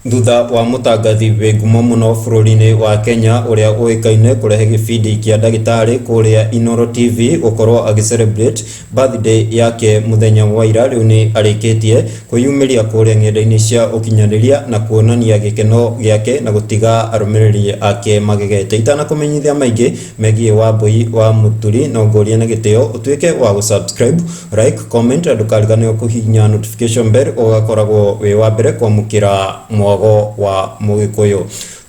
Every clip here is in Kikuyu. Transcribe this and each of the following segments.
Thutha wa mũtangathi wĩ ngumo mũno bũrũri-inĩ wa Kenya ũrĩa ũĩkaine kũrehe gĩbindi kĩa ndagĩtarĩ kũrĩa Inooro TV gũkorwo agĩ celebrate birthday yake mũthenya wa ira, rĩu nĩ arĩkĩtie kwĩyumĩria kũrĩa ng'enda-inĩ cia ũkinyanĩria na kuonania gĩkeno gĩake na gũtiga arũmĩrĩri ake magegete. Itanakũmenyithia maingĩ megiĩ Wambũi wa Mũturi no ngũrie na gĩtĩo ũtuĩke wa gũ subscribe, like, comment na ndũkariganĩrwo kũhihinya notification bell ũgakoragwo wĩ wa mbere kwamũkĩra mwago wa Mũgĩkũyũ.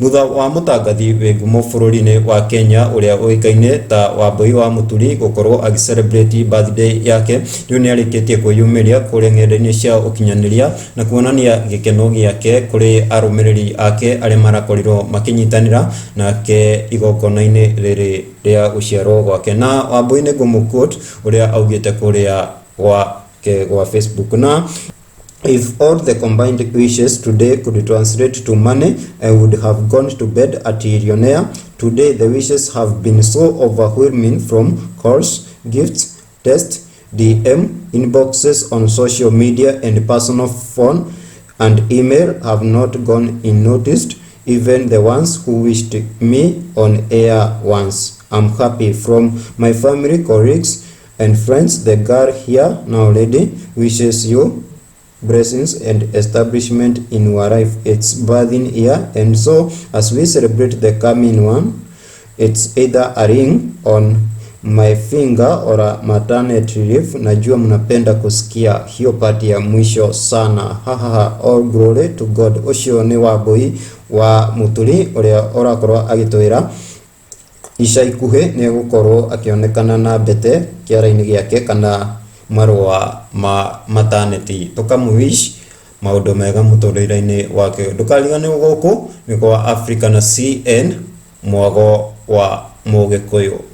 Thutha wa mũtangathi wĩ ngumo bũrũri-inĩ wa Kenya ũrĩa ũĩkaine ta Wambũi wa Mũturi gũkorwo agĩ celebrate birthday yake, rĩu nĩ arĩkĩtie kwĩyumĩria kũrĩa ng'enda-inĩ cia ũkinyanĩria na kuonania gĩkeno gĩake kũrĩ arũmĩrĩri ake arĩa marakorirwo makĩnyitanĩra nake igongona-inĩ rĩrĩ rĩa gũciarwo gwake. Na Wambũi nĩ ngũmũ quote ũrĩa augĩte kũrĩa gwake gwa Facebook na If all the combined wishes today could translate to money, I would have gone to bed a trillionaire. Today, the wishes have been so overwhelming from calls, gifts, texts, DM, inboxes on social media and personal phone and email have not gone unnoticed, even the ones who wished me on air once. I'm happy from my family, colleagues, and friends. The girl here now lady wishes you blessings and establishment in your life. It's birthing year, and so as we celebrate the coming one, it's either a ring on my finger or a maternity leave. Najua mnapenda kusikia hiyo part ya mwisho sana. Hahaha, all glory to God. Ũcio nĩ Wambũi wa Mũturi ũrĩa ũrakorwo agĩtwĩra ica ikuhĩ nĩ egũkorwo akĩonekana na mbete kĩara-inĩ gĩake kana marũa ma maternity. Tũkamũ wish maũndũ mega mũtũrĩre-inĩ wake. Ndũkariganĩrwo gũkũ nĩ kwa Africa na CN mwago wa Mũgĩkũyũ.